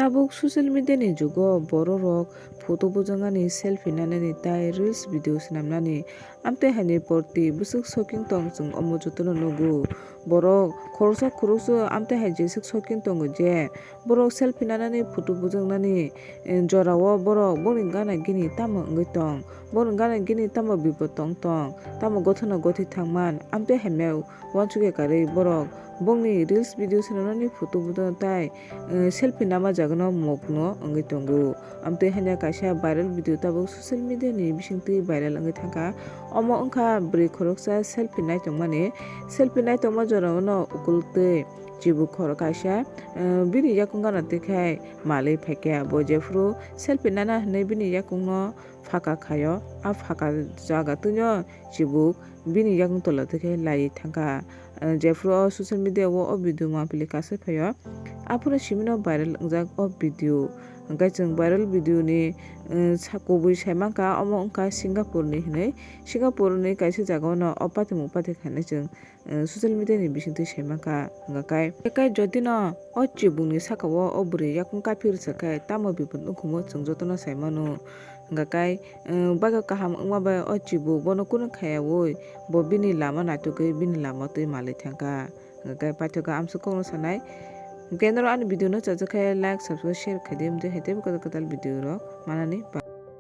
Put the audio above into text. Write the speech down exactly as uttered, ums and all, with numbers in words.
Tabuk social media ni jugo borok rok photo bujoknani, selfie nanani tai reels video swnamnani amtwi haini porti bwswk soking tong, chwng omo jotono nugo. Borok khoroksa khoroksa amtwi hai jeswk soking tongo je borok selfie nanani, photo bujoknani, eh, jorao borok bongni gana gini tamo wngwi tong, bongni gana gini tamo bipot tong tong, tamo gothano gothi thangman amtwi haimya uansukya karwi borok bongni reels video swnamnani photo bujokno tai, eh, selfie nama jagano mokno wngwi tongo. Amtwi hanya kaisa viral video tabuk social media ni bisingtwi viral wngwi thangkha. Omo wngkha bwrwi khoroksa selfie naitongmani. Selfie naitongma jorao no ukultwi chibuk khoro kaisa, eh, bini yakung gana twikhai malwi phaikha. Bo jephuru selfie nana hinwi bini yakungno phaka khaio, a phaka jaga twino chibuk bini yakung tola twikhai laiwi thangkha. Eh, jephuru o social media o o video mapili kasai phaio, aphuru simino viral wngjak o video. Hwnkhe chwng viral video ni, eh, sa-, kubui saimankha, omo wngkha Singapore ni hinwi. Singapore ni kaisa jagao no o patimung pathik hinwi chwng, eh, social media ni bisingtwi saimankha. Hwnkhe kai, kai jodi no o chibuk ni saka o o bwrwi yakung kaphir rwsa khe tamo bipot wngkhumo chwng jotono saimano. Hwnkhe kai, eh, bagwi kaham wngma bai o chibuk bono kunu khayaui bo bini lama naitugwi bini lama twi malwi thangkha. Hwnkhe paithakgo amswk kokno sanai. Hwnkhe norok ani video no chajak khe like, subscribe, share khaidi, amtwi hai teibo kwtal kwtal video rok manani.